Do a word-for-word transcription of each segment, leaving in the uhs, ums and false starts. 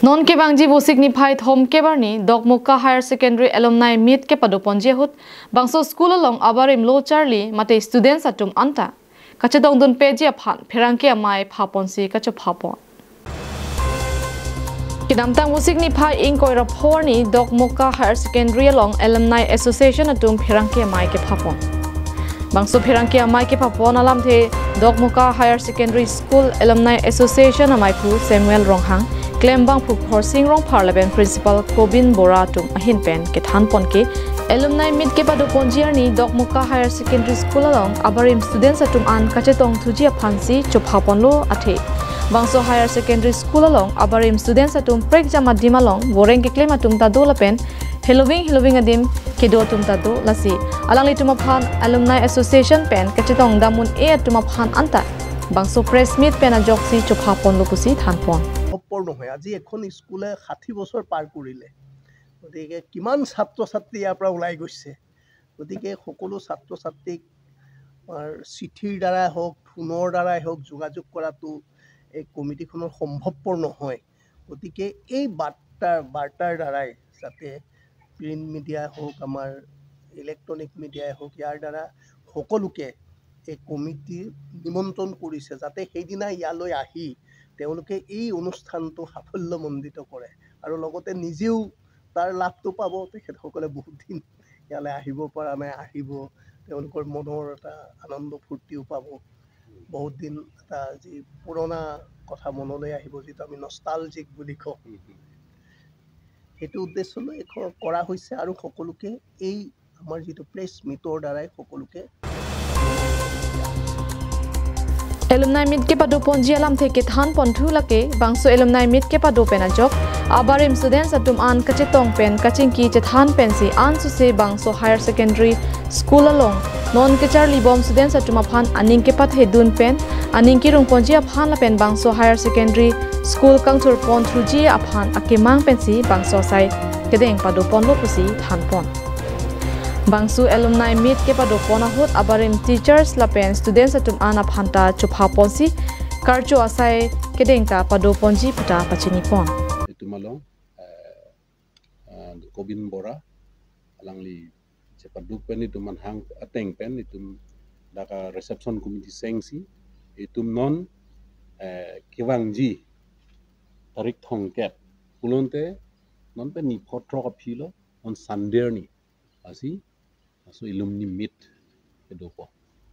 Non kevangji Vosik niphai thomkep arni Dokmoka Higher Secondary Alumni Meet kepadoponji ahut bangso school along abarim lo charli mate students atum anta kachetongdun peji aphan pherangke amei phaponsi kachophapon. Kedamtang Vosik niphai ingkoi ra pho arni Dokmoka Higher Secondary along Alumni Association atum pherangke amei kephapon. Bangso pherangke amei kephapon alamthe Dokmoka Higher Secondary School Alumni Association ameiphu Samuel Ronghang, klembangphu Khorsing Rongphar lapen Principal Kobin Bora atum ahin pen kethanpon ke Alumni Meet kepadoponji arni Dokmoka Higher Secondary School along abarim students atum an kachetongthuji aphansi chophaponlo athe bangso Higher Secondary School along abarim students atum prekjam adim along boreng keklem atum ta do lapen heloving heloving adim kedo atum ta do, lasi alanglitum aphan Alumni Association pen kachetongdam un-e atum aphan anta bangso press meet pen ajoksi chophaponlo pusi thanpon. সম্ভৱপৰ নহয়। আজি এখন স্কুলে ষাঠি বছৰ পাৰ কৰিলে, গতিকে কিমান ছাত্ৰ ছাত্ৰী ইয়াৰ পৰা ওলাই গৈছে। গতিকে সকলো ছাত্ৰ ছাত্ৰীক আমাৰ চিঠিৰ দ্বাৰাই হওক, ফোনৰ দ্বাৰাই হওক, যোগাযোগ কৰাটো এই কমিটিখনৰ সম্ভৱপৰ নহয়। গতিকে এই বাৰ্তাৰ বাৰ্তাৰ দ্বাৰাই যাতে প্ৰিণ্ট মিডিয়া হওক, আমাৰ ইলেক্ট্ৰনিক মিডিয়াই হওক, ইয়াৰ দ্বাৰা সকলোকে এই কমিটি নিমন্ত্ৰণ কৰিছে, যাতে সেইদিনা ইয়ালৈ আহি তেওঁলোকে এই অনুষ্ঠানটো সাফল্যমণ্ডিত কৰে আৰু লগতে নিজেও তাৰ লাভটো পাব। তেখেতসকলে বহুত দিন ইয়ালৈ আহিব পৰা নাই, আহিব, তেওঁলোকৰ মনৰ এটা আনন্দ ফূৰ্তিও পাব। বহুত দিন এটা যি পুৰণা কথা মনলৈ আহিব, যিটো আমি নষ্টালজিক বুলি কওঁ। সেইটো উদ্দেশ্য লৈ ক-, কৰা হৈছে আৰু সকলোকে এই আমাৰ যিটো প্ৰেছ মিটৰ দ্বাৰাই সকলোকে Alumni Meet kepadoponji alamthe kethanponthu lake bangso Alumni Meet kepado pen ajok abarim students atum an kachetong pen kachingki chethan pensi ansose bangso Higher Secondary School along non kecharlibom students atum aphan aning kepathedun pen aning kerungponji aphan lapen bangso Higher Secondary School kangthurponthuji aphan akemang pensi bangso asai kedeng padoponlo pusi thanpon. Bangso Alumni Meet kepadopon ahut abarim teachers lapen students atum an aphan ta chophaponsi karcho asai kedeng ta padoponji puta pachinipon. Itum along, eh, eh, Kobin Bora, alangli chepaduk pen itum manhang ateng pen itum dak a reception committee sengsi itum non, eh, kevangji tarik thomkep pulote non pen ni pho throk aphi lo, on Sunday arni asi, aso Alumni Meet kedopo.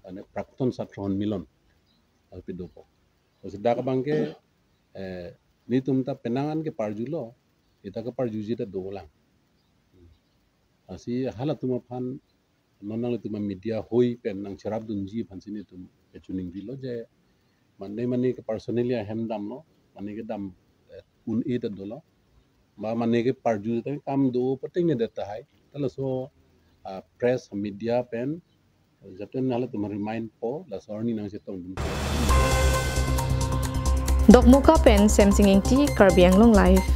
Ane Prakton Chhatra Sonmilon asi kedopo. Lasi dak abang ke, eh, netum ta penang an keparjulo, ita keparjuji ta dolang. Lasi halatum aphan non nanglitum media hoi pen nangcherapdunji aphansi netum kachiningri lo je mane mane ke personally ahem damlo, mane kedam, eh, un-e ta dolo. Ba mane keparju ta kam do pating ne det tahai. Ta laso, ah, press media pen jatun halatum remind po, laso arni nangchetongdun. Dokmoka pen Semsing Ingti, Karbi Anglong Live.